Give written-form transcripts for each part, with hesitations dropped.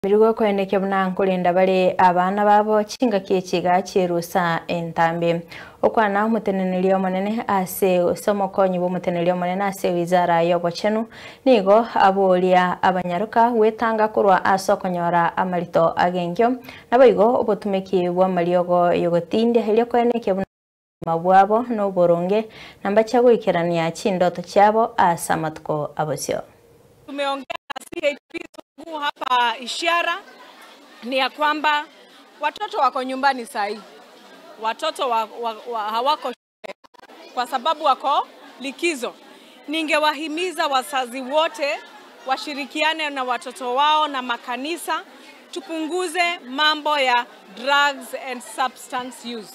Mirugo koeneke buna nkulinda bale abana babo chinga kiechiga chirusa entambe okwana omuteneneri omonene ase osomokonyi bw'omuteneneri omonene ase wizara y'obochenu nigo aboria abanyaruka wetanga kurwa ase okonyora amarito agenkyo naboigo obotumeki bw'amariogo yogotindia erio koeneke buna mabwabo n'oboronge namba chiagoikerania chindoto chiabo ase amatuko abosio. Tumeongea na CHP hapa Ishiara ni ya kwamba watoto wako nyumbani sahi. Watoto hawako shule kwa sababu wako likizo. Ningewahimiza wazazi wote washirikiane na watoto wao na makanisa, tupunguze mambo ya drugs and substance use.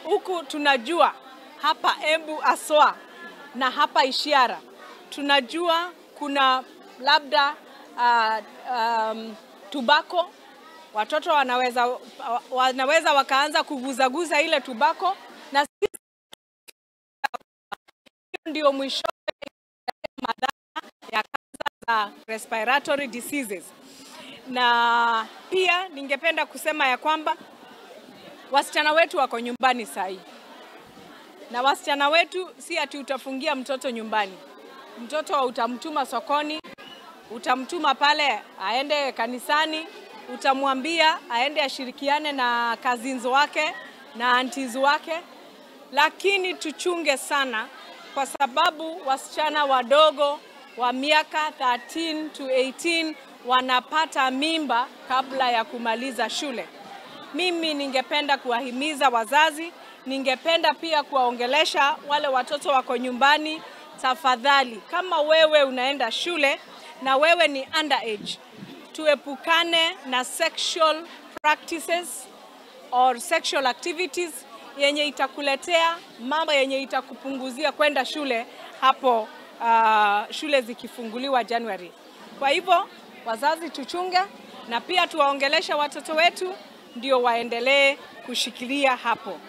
Huku tunajua hapa Embu aswa na hapa Ishiara tunajua kuna labda tubako, watoto wanaweza wakaanza kuguzaguza ile tubako, na sisi ndio mwisho madhara ya kansa za respiratory diseases. Na pia ningependa kusema ya kwamba wasichana wetu wako nyumbani sahi. Na wasichana wetu si ati utafungia mtoto nyumbani. Mtoto utamtuma sokoni, utamtuma pale aende kanisani, utamwambia aende ashirikiane na cousins wake na aunties wake. Lakini tuchunge sana kwa sababu wasichana wadogo wa miaka 13 to 18 wanapata mimba kabla ya kumaliza shule. Mimi ningependa kuwahimiza wazazi, ningependa pia kuwaongelesha wale watoto wako nyumbani, tafadhali kama wewe unaenda shule na wewe ni underage, tuepukane na sexual practices or sexual activities yenye itakuletea mambo yenye itakupunguzia kwenda shule hapo shule zikifunguliwa January. Kwa hivyo wazazi tuchunge na pia tuwaongelesha watoto wetu ndio waendelee kushikilia hapo.